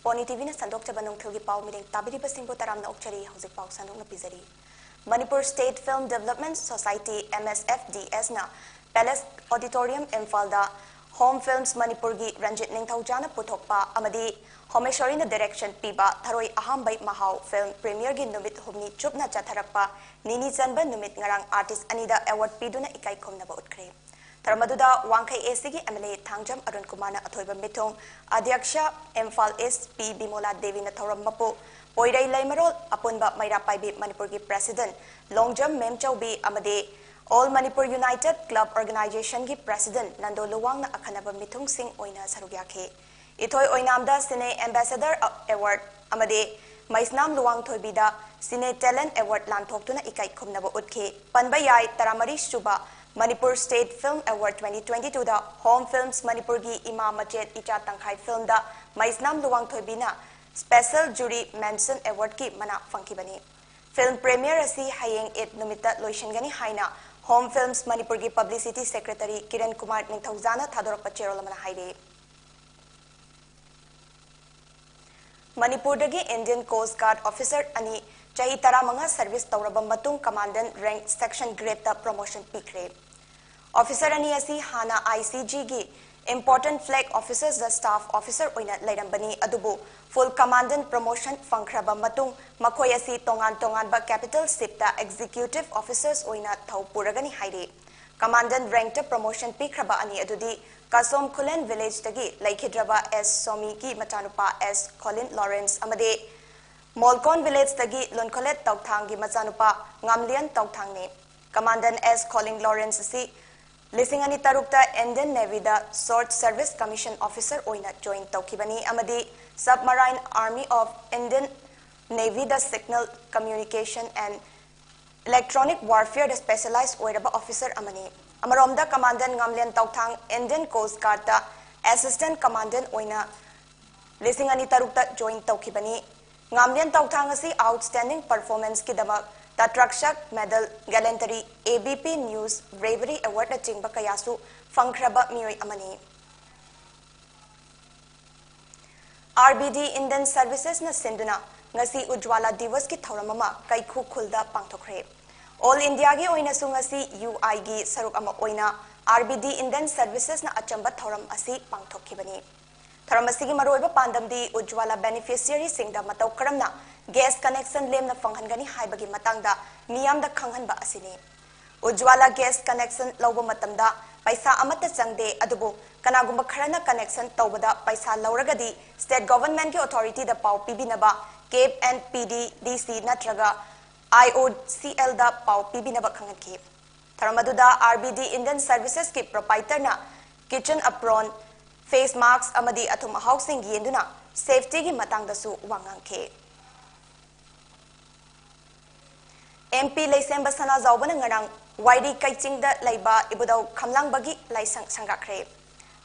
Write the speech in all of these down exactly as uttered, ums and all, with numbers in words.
Pony ꯇꯤꯚꯤꯅ ꯁꯟꯗꯣꯛꯆꯕ ꯅꯨꯡꯊꯤꯜꯒꯤ ꯄꯥꯎ ꯃꯤꯔꯦꯡ ꯇꯥꯕꯤꯔꯤꯕꯁꯤꯡꯕꯨ ꯇꯔꯥꯝꯅ ꯑꯣꯛꯆꯔꯤ꯫ ꯍꯧꯖꯤꯛ ꯄꯥꯎ ꯁꯟꯗꯣꯛꯅ ꯄꯤꯖꯔꯤ꯫ Manipur state film development society, M S F D ꯑꯦꯁꯅ ꯄꯦꯂꯦꯁ ꯑꯣꯗꯤꯇꯣꯔꯤꯌꯝ ꯏꯝꯐꯥꯜꯗ ꯍꯣꯝ ꯐꯤꯜꯝꯁ ꯃꯅꯤꯄꯨꯔꯒꯤ ꯔꯟꯖꯤꯠ ꯅꯤꯡꯊꯧꯖꯥꯅ ꯄꯨꯊꯣꯛꯄ ꯑꯃꯗꯤ ꯍꯣꯃꯦꯁꯣꯔꯤꯅ ꯗꯤꯔꯦꯛꯁꯟ ꯄꯤꯕ ꯊꯔꯣꯏ ꯑꯍꯥꯝꯕꯩ ꯃꯍꯥꯎ ꯐꯤꯜꯝ ꯄ꯭ꯔꯤꯃꯤꯌꯔꯒꯤ ꯅꯨꯃꯤꯠ ꯍꯨꯝꯅꯤ ꯆꯨꯞꯅ ꯆꯠꯊꯔꯛꯄ ꯅꯤꯅꯤ ꯆꯟꯕ ꯅꯨꯃꯤꯠ ꯉꯔꯥꯡ ꯑꯥꯔꯇꯤꯁ ꯑꯅꯤꯗ ꯑꯦꯋꯥꯔꯗ ꯄꯤꯗꯨꯅ ꯏꯀꯥꯏ ꯈꯨꯝꯅꯕ ꯎꯠꯈ꯭ꯔꯦ꯫ ꯊꯧꯔꯝ ꯑꯗꯨꯗ ꯋꯥꯡꯈꯩ ꯑꯦ ꯁꯤꯒꯤ ꯑꯦꯝ ꯑꯦꯜ ꯑꯦ ꯊꯥꯡꯖꯝ ꯑꯔꯨꯟ ꯀꯨꯃꯥꯔꯅ ꯑꯊꯣꯏꯕ ꯃꯤꯊꯨꯡ, ꯑꯗ꯭ꯌꯛꯁ ꯏꯝꯐꯥꯜ ꯏꯁ ꯄꯤ ꯕꯤꯃꯣꯂꯥ ꯗꯦꯕꯤꯅ ꯊꯧꯔꯝ ꯃꯄꯨ, ꯄꯣꯏꯔꯩ ꯂꯩꯃꯔꯣꯜ ꯑꯄꯨꯟꯕ ꯃꯩꯔꯥ ꯄꯥꯏꯕꯤ ꯃꯅꯤꯄꯨꯔꯒꯤ ꯄ꯭ꯔꯦꯁꯤꯗꯦꯟꯠ ꯂꯣꯡꯖꯝ ꯃꯦꯝꯆꯧꯕꯤ ꯑꯃꯗꯤ ꯑꯣꯜ ꯃꯅꯤꯄꯨꯔ ꯌꯨꯅꯥꯏꯇꯦꯗ ꯀ꯭ꯂꯕ ꯑꯣꯔꯒꯅꯥꯏꯖꯦꯁꯟꯒꯤ ꯄ꯭ꯔꯦꯁꯤꯗꯦꯟꯠ ꯅꯟꯗꯣ ꯂꯨꯋꯥꯡꯅ ꯑꯈꯟꯅꯕ ꯃꯤꯊꯨꯡꯁꯤꯡ ꯑꯣꯏꯅ ꯁꯔꯨꯛ ꯌꯥꯈꯤ꯫ ꯏꯊꯣꯏ ꯑꯣꯏꯅꯥꯝꯗ ꯁꯤꯅꯦ ꯑꯦꯝꯕꯦꯁꯦꯗꯔ ꯑꯦꯋꯥꯔꯗ ꯑꯃꯗꯤ ꯃꯩꯁꯅꯥꯝ ꯂꯨꯋꯥꯡꯊꯣꯏꯕꯤꯗ ꯁꯤꯅꯦ ꯇꯦꯂꯦꯟꯠ ꯑꯦꯋꯥꯔꯗ ꯂꯥꯟꯊꯣꯛꯇꯨꯅ ꯏꯀꯥꯏ ꯈꯨꯝꯅꯕ ꯎꯠꯈꯤ꯫ ꯄꯟꯕ ꯌꯥꯏ, ꯇꯔꯥꯃꯔꯤ ꯁꯨꯕ Manipur state film award twenty twenty twoꯗ ꯍꯣꯝ ꯐꯤꯜꯝꯁ ꯃꯅꯤꯄꯨꯔꯒꯤ ꯏꯃꯥ ꯃꯆꯦꯠ ꯏꯆꯥ ꯇꯪꯈꯥꯏ ꯐꯤꯜꯝꯗ ꯃꯩꯁꯅꯥꯝ ꯂꯨꯋꯥꯡꯊꯣꯏꯕꯤꯅ ꯁ꯭ꯄꯦꯁꯦꯜ ꯖꯨꯔꯤ ꯃꯦꯟꯁꯟ ꯑꯦꯋꯥꯔꯗꯀꯤ ꯃꯅꯥ ꯐꯪꯈꯤꯕꯅꯤ꯫ ꯐꯤꯜꯝ ꯄ꯭ꯔꯤꯃꯤꯌꯔ ꯑꯁꯤ ꯍꯌꯦꯡ ꯏꯗ ꯅꯨꯃꯤꯠꯇ ꯂꯣꯏꯁꯤꯟꯒꯅꯤ ꯍꯥꯏꯅ ꯍꯣꯝ ꯐꯤꯜꯝꯁ ꯃꯅꯤꯄꯨꯔꯒꯤ ꯄꯕ꯭ꯂꯤꯁꯤꯇꯤ ꯁꯦꯀ꯭ꯔꯦꯇꯔꯤ ꯀꯤꯔꯟ ꯀꯨꯃꯥꯔ ꯅꯤꯡꯊꯧꯖꯥꯅ ꯊꯥꯗꯣꯔꯛꯄ ꯆꯦꯔꯣꯜ ꯑꯃꯅ ꯍꯥꯏꯔꯤ꯫ ꯃꯅꯤꯄꯨꯔꯗꯒꯤ ꯏꯟꯗꯤꯌꯟ ꯀꯣꯁ꯭ꯠ ꯒꯥꯔꯗ ꯑꯣꯐꯤꯁꯔ ꯑꯅꯤ ꯆꯍꯤ ꯇꯔꯥꯃꯉꯥ ꯁꯔꯚꯤꯁ ꯇꯧꯔꯕ ꯃꯇꯨꯡ ꯀꯃꯥꯟꯗꯦꯟꯠ ꯔꯦꯡꯛ ꯁꯦꯛꯁꯟ ꯒ꯭ꯔꯦꯗꯇ ꯄ꯭ꯔꯣꯃꯣꯁꯟ ꯄꯤꯈ꯭ꯔꯦ꯫ ꯑꯣꯐꯤꯁꯔ ꯑꯅꯤ ꯑꯁꯤ ꯍꯥꯟꯅ ꯑꯥꯏ ꯁꯤ ꯖꯤꯒꯤ ꯏꯝꯄꯣꯔꯇꯦꯟꯠ ꯐ꯭ꯂꯦꯒ ꯑꯣꯐꯤꯁꯔꯁꯇ ꯁ꯭ꯇꯥꯐ ꯑꯣꯐꯤꯁꯔ ꯑꯣꯏꯅ ꯂꯩꯔꯝꯕꯅꯤ, ꯑꯗꯨꯕꯨ ꯐꯨꯜ ꯀꯃꯥꯟꯗꯦꯟꯠ ꯄ꯭ꯔꯣꯃꯣꯁꯟ ꯐꯪꯈ꯭ꯔꯕ ꯃꯇꯨꯡ ꯃꯈꯣꯏ ꯑꯁꯤ ꯇꯣꯉꯥꯟ ꯇꯣꯉꯥꯟꯕ ꯀꯦꯄꯤꯇꯦꯜ ꯁꯤꯞꯇ ꯑꯦꯛꯖꯤꯀ꯭ꯌꯨꯇꯤꯚ ꯑꯣꯐꯤꯁꯔꯁ ꯑꯣꯏꯅ ꯊꯧ ꯄꯨꯔꯒꯅꯤ ꯍꯥꯏꯔꯤ꯫ ꯀꯃꯥꯟꯗꯦꯟꯠ ꯔꯦꯡꯛꯇ ꯄ꯭ꯔꯣꯃꯣꯁꯟ ꯄꯤꯈ꯭ꯔꯕ ꯑꯅꯤ ꯑꯗꯨꯗꯤ ꯀꯁꯣꯝ ꯈꯨꯂꯦꯟ ꯚꯤꯂꯦꯖꯇꯒꯤ ꯂꯩꯈꯤꯗ꯭ꯔꯕ ꯑꯦꯁ ꯁꯣꯃꯤꯒꯤ ꯃꯆꯥꯅꯨꯄꯥ ꯑꯦꯁ ꯈꯣꯂꯤꯟ ꯂꯣꯔꯦꯟꯁ ꯑꯃꯗꯤ ꯃꯣꯜꯀꯣꯟ ꯚꯤꯂꯦꯖꯇꯒꯤ ꯂꯨꯟꯈꯣꯂꯦꯠ ꯇꯧꯊꯥꯡꯒꯤ ꯃꯆꯥꯅꯨꯄꯥ ꯉꯥꯝꯂꯤꯌꯟ ꯇꯧꯊꯥꯡꯅꯤ꯫ ꯀꯃꯥꯟꯗꯦꯟꯠ ꯑꯦꯁ ꯈꯣꯂꯤꯟ ꯂꯣꯔꯦꯟꯁ ꯑꯁꯤ ꯂꯤꯁꯤꯡ ꯑꯅꯤ ꯇꯔꯨꯛꯇ ꯏꯟꯗꯤꯌꯟ ꯅꯦꯚꯤꯗ ꯁꯣꯔꯠ ꯁꯔꯚꯤꯁ ꯀꯃꯤꯁꯟ ꯑꯣꯐꯤꯁꯔ ꯑꯣꯏꯅ ꯖꯣꯏꯟ ꯇꯧꯈꯤꯕꯅꯤ ꯑꯃꯗꯤ Submarine Army of Indian Navy ꯗ ꯁꯤꯒꯅꯦꯜ ꯀꯝꯃ꯭ꯌꯨꯅꯤꯀꯦꯁꯟ ꯑꯦꯟ ꯏꯂꯦꯛꯇ꯭ꯔꯣꯅꯤꯛ ꯋꯥꯔꯐꯤꯌꯔꯗ ꯁ꯭ꯄꯦꯁꯦꯂꯥꯏꯖ ꯑꯣꯏꯔꯕ ꯑꯣꯐꯤꯁꯔ ꯑꯃꯅꯤ꯫ ꯑꯃꯔꯣꯝꯗ commandant Ngamlian Touthang Indian coast ꯒꯥꯔꯗꯇ ꯑꯦꯁꯤꯁ꯭ꯇꯦꯟꯠ ꯀꯃꯥꯟꯗꯦꯟꯠ ꯑꯣꯏꯅ ꯂꯤꯁꯤꯡ ꯑꯅꯤ ꯇꯔꯨꯛꯇ ꯖꯣꯏꯟ ꯇꯧꯈꯤꯕꯅꯤ꯫ ꯉꯥꯝꯂꯤꯌꯟ ꯇꯧꯊꯥꯡ ꯑꯁꯤ ꯑꯥꯎꯠꯁ꯭ꯇꯦꯟꯗꯤꯡ ꯄꯔꯐꯣꯔꯃꯦꯟꯁꯀꯤꯗꯃꯛ Tatrakshak medal, gallantry, A B P news bravery ꯑꯦꯋꯥꯔꯗꯅꯆꯤꯡꯕ ꯀꯌꯥꯁꯨ ꯐꯪꯈ꯭ꯔꯕ ꯃꯤꯑꯣꯏ ꯑꯃꯅꯤ꯫ ꯑꯥꯔ ꯕꯤ ꯗꯤ Indian Servicesꯅ ꯁꯤꯟꯗꯨꯅ ꯉꯁꯤ ꯎꯖ꯭ꯋꯥꯂꯥ ꯗꯤꯋꯁꯀꯤ ꯊꯧꯔꯝ ꯑꯃ ꯀꯩꯈꯨ ꯈꯨꯜꯗ ꯄꯥꯡꯊꯣꯛꯈ꯭ꯔꯦ꯫ ꯑꯣꯜ ꯏꯟꯗꯤꯌꯥꯒꯤ ꯑꯣꯏꯅꯁꯨ ꯉꯁꯤ ꯌꯨ ꯑꯥꯏꯒꯤ ꯁꯔꯨꯛ ꯑꯃ ꯑꯣꯏꯅ ꯑꯥꯔ ꯕꯤ ꯗꯤ Indian Servicesꯅ ꯑꯆꯝꯕ ꯊꯧꯔꯝ ꯑꯁꯤ ꯄꯥꯡꯊꯣꯛꯈꯤꯕꯅꯤ꯫ ꯊꯧꯔꯝ ꯑꯁꯤꯒꯤ ꯃꯔꯨꯑꯣꯏꯕ ꯄꯥꯟꯗꯝꯗꯤ ꯎꯖ꯭ꯋꯥꯂꯥ ꯕꯦꯅꯤꯐꯤꯁꯤꯌꯔꯤꯁꯤꯡꯗ ꯃꯇꯧ ꯀꯔꯝꯅ ꯒ꯭ꯌꯥꯁ ꯀꯅꯦꯛꯁꯟ ꯂꯦꯝꯅ ꯐꯪꯍꯟꯒꯅꯤ ꯍꯥꯏꯕꯒꯤ ꯃꯇꯥꯡꯗ ꯃꯤꯌꯥꯝꯗ ꯈꯪꯍꯟꯕ ꯑꯁꯤꯅꯤ꯫ ꯎꯖ꯭ꯋꯥꯂꯥ ꯒ꯭ꯌꯥꯁ ꯀꯅꯦꯛꯁꯟ ꯂꯧꯕ ꯃꯇꯝꯗ ꯄꯩꯁꯥ ꯑꯃꯠꯇ ꯆꯪꯗꯦ, ꯑꯗꯨꯕꯨ ꯀꯅꯥꯒꯨꯝꯕ ꯈꯔꯅ ꯀꯅꯦꯛꯁꯟ ꯇꯧꯕꯗ ꯄꯩꯁꯥ ꯂꯧꯔꯒꯗꯤ ꯁ꯭ꯇꯦꯠ ꯒꯚꯔꯟꯃꯦꯟꯠꯀꯤ ꯑꯣꯊꯣꯔꯤꯇꯤꯗ ꯄꯥꯎ ꯄꯤꯕꯤꯅꯕ ꯀꯦꯞ ꯑꯦꯟ ꯄꯤ ꯗꯤ ꯗꯤ ꯁꯤ ꯅꯠꯇ꯭ꯔꯒ ꯑꯥꯏ ꯑꯣ ꯁꯤ ꯑꯦꯜꯗ ꯄꯥꯎ ꯄꯤꯕꯤꯅꯕ ꯈꯪꯍꯟꯈꯤ꯫ ꯊꯧꯔꯝ ꯑꯗꯨꯗ R B D Indian Servicesꯀꯤ ꯄ꯭ꯔꯣꯄꯥꯏꯇꯔꯅ kitchen apron, face mask ꯑꯃꯗꯤ ꯑꯊꯨꯝ ꯑꯍꯥꯎꯁꯤꯡ ꯌꯦꯟꯗꯨꯅ ꯁꯦꯐꯇꯤꯒꯤ ꯃꯇꯥꯡꯗꯁꯨ ꯋꯥ ꯉꯥꯡꯈꯤ꯫ ꯑꯦꯝ ꯄꯤ ꯂꯩꯁꯦꯝꯕ ꯁꯅꯥꯖꯥꯎꯕꯅ ꯉꯔꯥꯡ ꯋꯥꯏꯔꯤ ꯀꯩꯆꯤꯡꯗ ꯂꯩꯕ ꯏꯕꯨꯙꯧ ꯈꯝꯂꯥꯡꯕꯒꯤ ꯂꯥꯏꯁꯪ ꯁꯪꯒꯥꯈ꯭ꯔꯦ꯫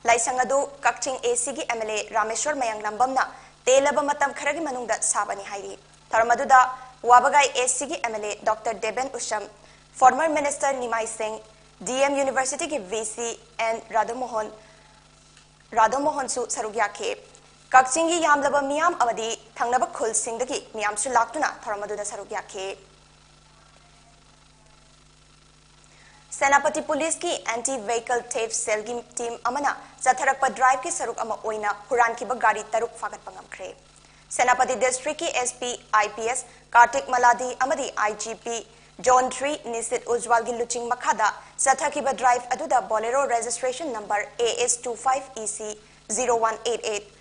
ꯂꯥꯏꯁꯪ ꯑꯗꯨ ꯀꯛꯆꯤꯡ ꯑꯦ ꯁꯤꯒꯤ ꯑꯦꯝ ꯑꯦꯜ ꯑꯦ ꯔꯥꯃꯦꯁ꯭ꯋꯔ ꯃꯌꯥꯡꯂꯝꯕꯝꯅ ꯇꯦꯜꯂꯕ ꯃꯇꯝ ꯈꯔꯒꯤ ꯃꯅꯨꯡꯗ ꯁꯥꯕꯅꯤ ꯍꯥꯏꯔꯤ꯫ ꯊꯧꯔꯝ ꯑꯗꯨꯗ ꯋꯥꯕꯒꯥꯏ ꯑꯦ ꯁꯤꯒꯤ M L A doctor Deben Usham, former minister Nimai Singh, D M ꯌꯨꯅꯤꯚꯔꯁꯤꯇꯤꯒꯤ ꯚꯤ ꯁꯤ ꯑꯦꯟ ꯔꯥꯙꯥꯃꯣꯍꯟ, ꯔꯥꯙꯥꯃꯣꯍꯟꯁꯨ ꯁꯔꯨꯛ ꯌꯥꯈꯤ꯫ ꯀꯛꯆꯤꯡꯒꯤ ꯌꯥꯝꯂꯕ ꯃꯤꯌꯥꯝ ꯑꯃꯗꯤ ꯊꯪꯅꯕ ꯈꯨꯜꯁꯤꯡꯗꯒꯤ ꯃꯤꯌꯥꯝꯁꯨ ꯂꯥꯛꯇꯨꯅ ꯊꯧꯔꯝ ꯑꯗꯨꯗ ꯁꯔꯨꯛ ꯌꯥꯈꯤ꯫ ꯁꯦꯅꯥꯄꯇꯤ ꯄꯨꯂꯤꯁꯀꯤ anti vehicle theft cellꯒꯤ team ꯑꯃꯅ ꯆꯠꯊꯔꯛꯄ driveꯀꯤ ꯁꯔꯨꯛ ꯑꯃ ꯑꯣꯏꯅ ꯍꯨꯔꯥꯟꯈꯤꯕ ꯒꯥꯔꯤ ꯇꯔꯨꯛ ꯐꯥꯒꯠꯄ ꯉꯝꯈ꯭ꯔꯦ꯫ Senapati districtꯀꯤ S P I P S Kartik ꯃꯂꯥꯗꯤ ꯑꯃꯗꯤ I G P Zone three ꯅꯤꯁꯤꯠ ꯎꯖ꯭ꯋꯥꯜꯒꯤ ꯂꯨꯆꯤꯡ ꯃꯈꯥꯗ ꯆꯠꯊꯈꯤꯕ drive ꯑꯗꯨꯗ Bolero registration number A S two five E C zero one eight eight,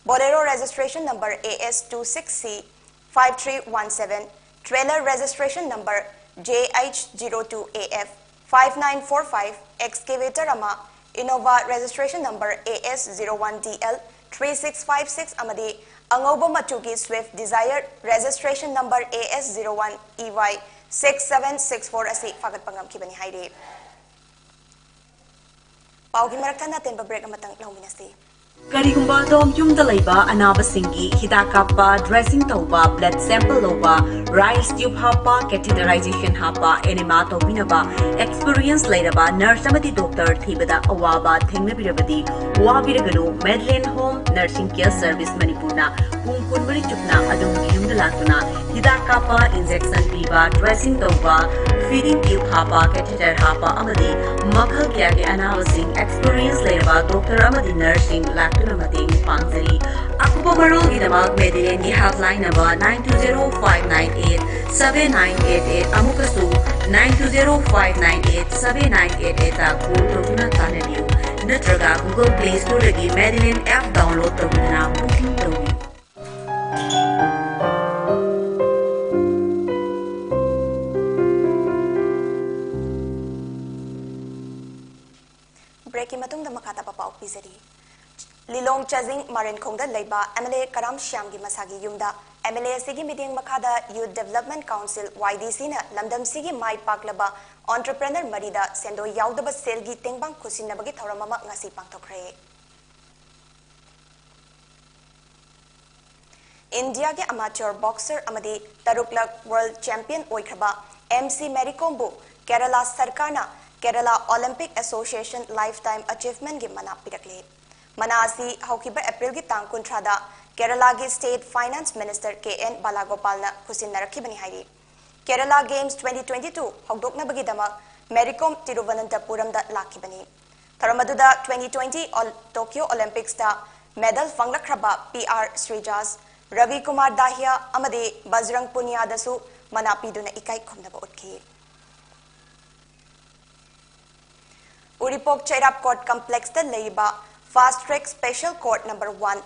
Bolero registration number A S two six C five three one seven, trailer registration number J H zero two A F five nine four five, excavator ꯑꯃ, Innova registration number A S zero one D L three six five six ꯑꯃꯗꯤ ꯑꯉꯧꯕ ꯃꯆꯨꯒꯤ Swift Dzire registration number A S zero one E Y six seven six four ꯑꯁꯤ ꯐꯥꯒꯠꯄ ꯉꯝꯈꯤꯕꯅꯤ ꯍꯥꯏꯔꯤ꯫ ꯄꯥꯎꯒꯤ ꯃꯔꯛ ꯊꯠꯅ ꯑꯇꯦꯟꯕ break ꯑꯃꯇꯪ ꯂꯧꯃꯤꯟꯅꯁꯤ꯫ ꯀꯔꯤꯒꯨꯝꯕ ꯑꯗꯣꯝ ꯌꯨꯝꯗ ꯂꯩꯕ ꯑꯅꯥꯕꯁꯤꯡꯒꯤ ꯍꯤꯗꯥꯛ ꯀꯥꯞꯄ, dressing ꯇꯧꯕ, blood sample ꯂꯧꯕ, rice tube ꯍꯥꯞꯄ, catheterization ꯍꯥꯞꯄ, enema ꯇꯧꯕꯤꯅꯕ experience ꯂꯩꯔꯕ nurse ꯑꯃꯗꯤ doctor ꯊꯤꯕꯗ ꯑꯋꯥꯕ ꯊꯦꯡꯅꯕꯤꯔꯕꯗꯤ, ꯋꯥꯕꯤꯔꯒꯅꯨ꯫ Madeline Home Nursing Care Service ꯃꯅꯤꯄꯨꯔꯅ ꯄꯨꯡ ꯀꯨꯟꯃꯔꯤ ꯆꯨꯞꯅ ꯑꯗꯣꯝꯒꯤ ꯌꯨꯝꯗ ꯂꯥꯛꯇꯨꯅ ꯍꯤꯗꯥꯛ ꯀꯥꯞꯄ, injection ꯄꯤꯕ, dressing ꯇꯧꯕ, feeding tube ꯍꯥꯞꯄ, catheter ꯍꯥꯞꯄ ꯑꯃꯗꯤ ꯃꯈꯜ ꯀꯌꯥꯒꯤ ꯑꯅꯥꯕꯁꯤꯡ experience ꯂꯩꯔꯕ doctor ꯑꯃꯗꯤ nurseꯁꯤꯡ ꯂꯥꯛꯇꯨꯅ ꯃꯇꯦꯡ ꯄꯥꯡꯖꯔꯤ꯫ ꯑꯀꯨꯞꯄ ꯃꯔꯣꯜꯒꯤꯗꯃꯛ Madelineꯒꯤ helpline number nine two zero five nine eight seven nine eight eight, ꯑꯃꯨꯛꯀꯁꯨ nine two zero five nine eight seven nine eight eight call ꯇꯧꯗꯨꯅ ꯇꯥꯟꯅꯕꯤꯌꯨ, ꯅꯠꯇ꯭ꯔꯒ Google Play Storeꯗꯒꯤ Madeline app download ꯇꯧꯗꯨꯅ booking ꯇꯧꯕꯤꯌꯨ꯫ Breakꯀꯤ ꯃꯇꯨꯡꯗ ꯃꯈꯥ ꯇꯥꯕ ꯄꯥꯎ ꯄꯤꯖꯔꯤ꯫ ꯂꯤꯂꯣꯡ ꯆꯥꯖꯤꯡ ꯃꯔꯦꯟꯈꯣꯡꯗ ꯂꯩꯕ MLA ꯀꯔꯥꯝ ꯁ꯭ꯌꯥꯝꯒꯤ ꯃꯁꯥꯒꯤ ꯌꯨꯝꯗ MLA ꯑꯁꯤꯒꯤ ꯃꯤꯠꯌꯦꯡ ꯃꯈꯥꯗ Youth Development Council, YDCꯅ ꯂꯝꯗꯝꯁꯤꯒꯤ ꯃꯥꯏ ꯄꯥꯛꯂꯕ entrepreneur ꯃꯔꯤꯗ ꯁꯦꯟꯗꯣꯏ ꯌꯥꯎꯗꯕ ꯁꯦꯜꯒꯤ ꯇꯦꯡꯕꯥꯡ ꯈꯨꯠꯁꯤꯟꯅꯕꯒꯤ ꯊꯧꯔꯝ ꯑꯃ ꯉꯁꯤ ꯄꯥꯡꯊꯣꯛꯈ꯭ꯔꯦ꯫ ꯏꯟꯗꯤꯌꯥꯒꯤ amateur boxer ꯑꯃꯗꯤ ꯇꯔꯨꯛꯂꯛ world champion ꯑꯣꯏꯈ꯭ꯔꯕ MC Mary ꯀꯣꯝꯕꯨ Kerala ꯁꯔꯀꯥꯔꯅ Kerala Olympic Association Lifetime Achievementꯒꯤ ꯃꯅꯥ ꯄꯤꯔꯛꯂꯦ꯫ ꯃꯅꯥ ꯑꯁꯤ ꯍꯧꯈꯤꯕ ꯑꯦꯄ꯭ꯔꯤꯜꯒꯤ ꯇꯥꯡ ꯀꯨꯟꯊ꯭ꯔꯥꯗ ꯀꯦꯔꯂꯥꯒꯤ State Finance Minister K N ꯕꯥꯂꯥꯒꯣꯄꯥꯜꯅ ꯈꯨꯠꯁꯤꯟꯅꯔꯛꯈꯤꯕꯅꯤ ꯍꯥꯏꯔꯤ꯫ Kerala Games twenty twenty-two ꯍꯧꯗꯣꯛꯅꯕꯒꯤꯗꯃꯛ Mary ꯀꯣꯝ ꯇꯤꯔꯨꯚꯅꯟꯇꯄꯨꯔꯝꯗ ꯂꯥꯛꯈꯤꯕꯅꯤ꯫ ꯊꯧꯔꯝ ꯑꯗꯨꯗ twenty twenty Ol-, Tokyo Olympicsꯇ medal ꯐꯪꯂꯛꯈ꯭ꯔꯕ ꯄꯤ ꯑꯥꯔ ꯁ꯭ꯔꯤꯖꯥꯁ, ꯔꯕꯤ ꯀꯨꯃꯥꯔ ꯗꯥꯍꯤꯌꯥ ꯑꯃꯗꯤ ꯕꯖꯔꯪ ꯄꯨꯅꯤꯌꯥꯗꯁꯨ ꯃꯅꯥ ꯄꯤꯗꯨꯅ ꯏꯀꯥꯏ ꯈꯨꯝꯅꯕ ꯎꯠꯈꯤ꯫ ꯎꯔꯤꯄꯣꯛ ꯆꯩꯔꯥꯞ Court Complexꯇ ꯂꯩꯔꯤꯕ Fast Track Special Court number one,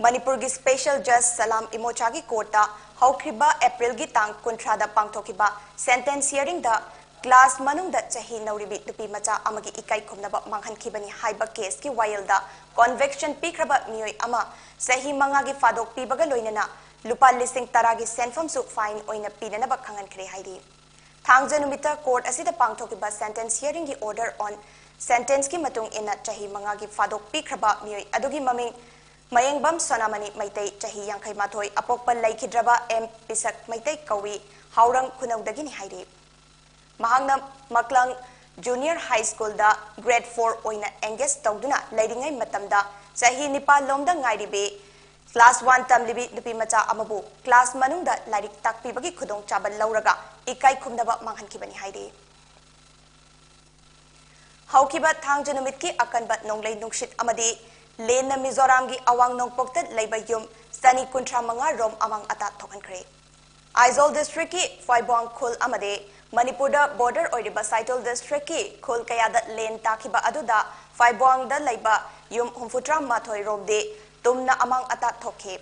ꯃꯅꯤꯄꯨꯔꯒꯤ Special Judge ꯁꯂꯥꯝ ꯏꯃꯣꯆꯥꯒꯤ courtꯇ ꯍꯧꯈ꯭ꯔꯤꯕ ꯑꯦꯄ꯭ꯔꯤꯜꯒꯤ ꯇꯥꯡ ꯀꯨꯟꯊ꯭ꯔꯥꯗ ꯄꯥꯡꯊꯣꯛꯈꯤꯕ sentence hearingꯗ class ꯃꯅꯨꯡꯗ ꯆꯍꯤ ꯅꯧꯔꯤꯕꯤ ꯅꯨꯄꯤ ꯃꯆꯥ ꯑꯃꯒꯤ ꯏꯀꯥꯏ ꯈꯨꯝꯅꯕ ꯃꯥꯡꯍꯟꯈꯤꯕꯅꯤ ꯍꯥꯏꯕ caseꯀꯤ ꯋꯥꯌꯦꯜꯗ conviction ꯄꯤꯈ꯭ꯔꯕ ꯃꯤꯑꯣꯏ ꯑꯃ ꯆꯍꯤ ꯃꯉꯥꯒꯤ ꯐꯥꯗꯣꯛ ꯄꯤꯕꯒ ꯂꯣꯏꯅꯅ ꯂꯨꯄꯥ ꯂꯤꯁꯤꯡ ꯇꯔꯥꯒꯤ ꯁꯦꯟꯐꯝꯁꯨ fine ꯑꯣꯏꯅ ꯄꯤꯅꯅꯕ ꯈꯪꯍꯟꯈ꯭ꯔꯦ ꯍꯥꯏꯔꯤ꯫ ꯊꯥꯡꯖ ꯅꯨꯃꯤꯠꯇ court ꯑꯁꯤꯗ ꯄꯥꯡꯊꯣꯛꯈꯤꯕ sentence hearingꯒꯤ order on ꯁꯦꯟꯇꯦꯟꯁꯀꯤ ꯃꯇꯨꯡ ꯏꯟꯅ ꯆꯍꯤ ꯃꯉꯥꯒꯤ ꯐꯥꯗꯣꯛ ꯄꯤꯈ꯭ꯔꯕ ꯃꯤꯑꯣꯏ ꯑꯗꯨꯒꯤ ꯃꯃꯤꯡ ꯃꯌꯦꯡꯕꯝ ꯁꯣꯅꯥꯃꯅꯤ ꯃꯩꯇꯩ, ꯆꯍꯤ ꯌꯥꯡꯈꯩ ꯃꯥꯊꯣꯏ, ꯑꯄꯣꯛꯄ ꯂꯩꯈꯤꯗ꯭ꯔꯕ ꯑꯦꯝ ꯄꯤꯁꯛ ꯃꯩꯇꯩ ꯀꯧꯏ, ꯍꯥꯎꯔꯪ ꯈꯨꯅꯧꯗꯒꯤꯅꯤ ꯍꯥꯏꯔꯤ꯫ ꯃꯍꯥꯛꯅ ꯃꯀ꯭ꯂꯪ ꯖꯨꯅꯤꯌꯔ ꯍꯥꯏ ꯁ꯭ꯀꯨꯜꯗ ꯒ꯭ꯔꯦꯗ ꯐꯣꯔ ꯑꯣꯏꯅ ꯑꯦꯡꯒꯦꯖ ꯇꯧꯗꯨꯅ ꯂꯩꯔꯤꯉꯩ ꯃꯇꯝꯗ ꯆꯍꯤ ꯅꯤꯄꯥꯜ ꯂꯣꯝꯗ ꯉꯥꯏꯔꯤꯕꯤ ꯀ꯭ꯂꯥꯁ ꯋꯥꯟ ꯇꯝꯂꯤꯕꯤ ꯅꯨꯄꯤ ꯃꯆꯥ ꯑꯃꯕꯨ ꯀ꯭ꯂꯥꯁ ꯃꯅꯨꯡꯗ ꯂꯥꯏꯔꯤꯛ ꯇꯥꯛꯄꯤꯕꯒꯤ ꯈꯨꯗꯣꯡꯆꯥꯕ ꯂꯧꯔꯒ ꯏꯀꯥꯏ ꯈꯨꯝꯅꯕ ꯃꯥꯡꯍꯟꯈꯤꯕꯅꯤ ꯍꯥꯏꯔꯤ꯫ ꯍꯧꯈꯤꯕ ꯊꯥꯡꯖ ꯅꯨꯃꯤꯠꯀꯤ ꯑꯀꯟꯕ ꯅꯣꯡꯂꯩ ꯅꯨꯡꯁꯤꯠ ꯑꯃꯗꯤ ꯂꯦꯟꯅ ꯃꯤꯖꯣꯔꯥꯝꯒꯤ ꯑꯋꯥꯡ ꯅꯣꯡꯄꯣꯛꯇ ꯂꯩꯕ ꯌꯨꯝ ꯆꯅꯤ ꯀꯨꯟꯊ꯭ꯔꯥ ꯃꯉꯥ ꯔꯣꯝ ꯑꯃꯥꯡ ꯑꯇꯥ ꯊꯣꯛꯍꯟꯈ꯭ꯔꯦ꯫ ꯑꯥꯏꯖꯣꯜ ꯗꯤꯁꯇ꯭ꯔꯤꯛꯀꯤ ꯐꯥꯏꯕꯣꯡ ꯈꯨꯜ ꯑꯃꯗꯤ ꯃꯅꯤꯄꯨꯔꯗ ꯕꯣꯔꯗꯔ ꯑꯣꯏꯔꯤꯕ ꯁꯥꯏꯇꯣꯜ ꯗꯤꯁꯇ꯭ꯔꯤꯛꯀꯤ ꯈꯨꯜ ꯀꯌꯥꯗ ꯂꯦꯟ ꯇꯥꯈꯤꯕ ꯑꯗꯨꯗ ꯐꯥꯏꯕꯣꯡꯗ ꯂꯩꯕ ꯌꯨꯝ ꯍꯨꯝꯐꯨꯇꯔꯥ ꯃꯥꯊꯣꯏ ꯔꯣꯝꯗꯤ ꯇꯨꯝꯅ ꯑꯃꯥꯡ ꯑꯇꯥ ꯊꯣꯛꯈꯤ꯫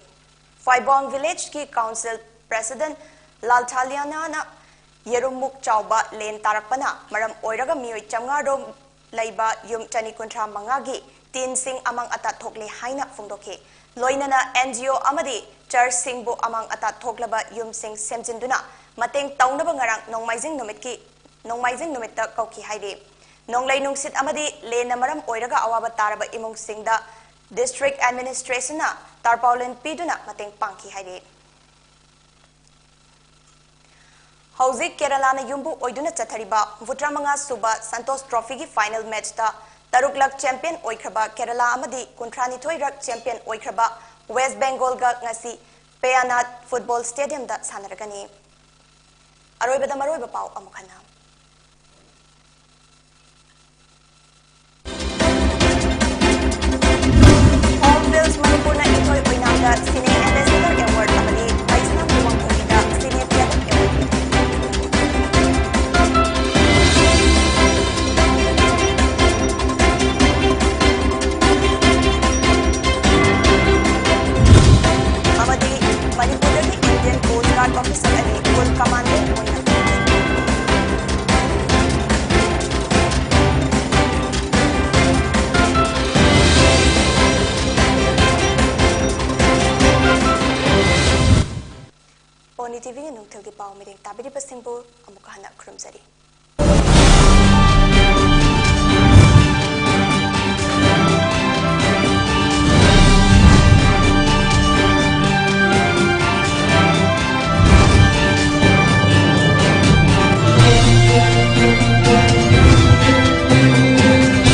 ꯐꯥꯏꯕꯣꯡ ꯚꯤꯂꯦꯖꯀꯤ ꯀꯥꯎꯟꯁꯤꯜ ꯄ꯭ꯔꯦꯁꯤꯗꯦꯟꯠ ꯂꯥꯜꯊꯥꯂꯤꯌꯥꯅꯥꯅ ꯌꯦꯔꯨꯝꯃꯨꯛ ꯆꯥꯎꯕ ꯂꯦꯟ ꯇꯥꯔꯛꯄꯅ ꯃꯔꯝ ꯑꯣꯏꯔꯒ ꯃꯤꯑꯣꯏ ꯆꯥꯝꯃꯉꯥ ꯔꯣꯝ ꯂꯩꯕ ꯌꯨꯝ ꯆꯅꯤ ꯀꯨꯟꯊ꯭ꯔꯥ ꯃꯉꯥꯒꯤ ꯇꯤꯟꯁꯤꯡ ꯑꯃꯥꯡ ꯑꯇꯥ ꯊꯣꯛꯂꯦ ꯍꯥꯏꯅ ꯐꯣꯡꯗꯣꯛꯈꯤ꯫ ꯂꯣꯏꯅꯅ ꯑꯦꯟ ꯖꯤ ꯑꯣ ꯑꯃꯗꯤ ꯆꯔꯆꯁꯤꯡꯕꯨ ꯑꯃꯥꯡ ꯑꯇꯥ ꯊꯣꯛꯂꯕ ꯌꯨꯝꯁꯤꯡ ꯁꯦꯝꯖꯤꯟꯗꯨꯅ ꯃꯇꯦꯡ ꯇꯧꯅꯕ ꯉꯔꯥꯡ ꯅꯣꯡꯃꯥꯏꯖꯤꯡ ꯅꯨꯃꯤꯠꯀꯤ, ꯅꯣꯡꯃꯥꯏꯖꯤꯡ ꯅꯨꯃꯤꯠꯇ ꯀꯧꯈꯤ ꯍꯥꯏꯔꯤ꯫ ꯅꯣꯡꯂꯩ ꯅꯨꯡꯁꯤꯠ ꯑꯃꯗꯤ ꯂꯦꯟꯅ ꯃꯔꯝ ꯑꯣꯏꯔꯒ ꯑꯋꯥꯕ ꯇꯥꯔꯕ ꯏꯃꯨꯡꯁꯤꯡꯗ ꯗꯤꯁꯇ꯭ꯔꯤꯛ ꯑꯦꯗꯃꯤꯅꯤꯁꯇ꯭ꯔꯦꯁꯟꯅ ꯇꯥꯔꯄꯥꯎꯂꯤꯟ ꯄꯤꯗꯨꯅ ꯃꯇꯦꯡ ꯄꯥꯡꯈꯤ ꯍꯥꯏꯔꯤ꯫ ꯍꯧꯖꯤꯛ ꯀꯦꯔꯂꯥꯅ ꯌꯨꯝꯕꯨ ꯑꯣꯏꯗꯨꯅ ꯆꯠꯊꯔꯤꯕ ꯍꯨꯝꯐꯨꯇꯔꯥ ꯃꯉꯥ ꯁꯨꯕ ꯁꯟꯇꯣꯁ ꯇ꯭ꯔꯣꯐꯤꯒꯤ ꯐꯥꯏꯅꯦꯜ ꯃꯦꯆꯇ ꯇꯔꯨꯛꯂꯛ ꯆꯦꯝꯄꯤꯌꯟ ꯑꯣꯏꯈ꯭ꯔꯕ ꯀꯦꯔꯂꯥ ꯑꯃꯗꯤ ꯀꯨꯟꯊ꯭ꯔꯥꯅꯤꯊꯣꯏꯔꯛ ꯆꯦꯝꯄꯤꯌꯟ ꯑꯣꯏꯈ꯭ꯔꯕ ꯋꯦꯁ ꯕꯦꯡꯒꯣꯜꯒ ꯉꯁꯤ ꯄꯦꯌꯥꯅꯥꯠ ꯐꯨꯠꯕꯣꯜ ꯁ꯭ꯇꯦꯗꯤꯌꯝꯗ ꯁꯥꯟꯅꯔꯒꯅꯤ꯫ ꯑꯔꯣꯏꯕꯗ ꯃꯔꯨꯑꯣꯏꯕ ꯄꯥꯎ ꯑꯃꯨꯛ ꯍꯟꯅ꯫ ꯍꯣꯝ ꯕꯤꯜꯁ ꯃꯅꯤꯄꯨꯔꯅ ꯏꯊꯣꯏ ꯑꯣꯏꯅꯥꯝꯗ ꯁꯤꯅꯦ ꯑꯦꯝꯕꯦꯁꯦꯗꯔ ꯑꯦꯋꯥꯔꯗ ꯑꯃꯗꯤ ꯃꯩꯁꯅꯥꯝ ꯂꯨꯋꯥꯡꯊꯣꯏꯕꯤꯗ ꯁꯤꯅꯦ ꯄꯤꯌꯥꯇꯛ ꯑꯦꯋꯥꯔꯗ ꯄꯤꯈꯤ꯫ ꯑꯃꯗꯤ ꯃꯅꯤꯄꯨꯔꯗꯒꯤ ꯏꯟꯗꯤꯌꯟ ꯀꯣꯁ꯭ꯠ ꯒꯥꯔꯗ ꯑꯣꯐꯤꯁꯔ ꯑꯅꯤ ꯐꯨꯜ ꯀꯃꯥꯟꯗꯦꯟꯠ ꯑꯣꯏꯅ ꯊꯣꯟꯈꯤ꯫ ꯄꯣꯅꯤ ꯇꯤꯚꯤꯒꯤ ꯅꯨꯡꯊꯤꯜꯒꯤ ꯄꯥꯎ ꯃꯤꯔꯦꯡ ꯇꯥꯕꯤꯔꯤꯕꯁꯤꯡꯕꯨ ꯑꯃꯨꯛꯀ ꯍꯟꯅ ꯈꯨꯔꯨꯝꯖꯔꯤ꯫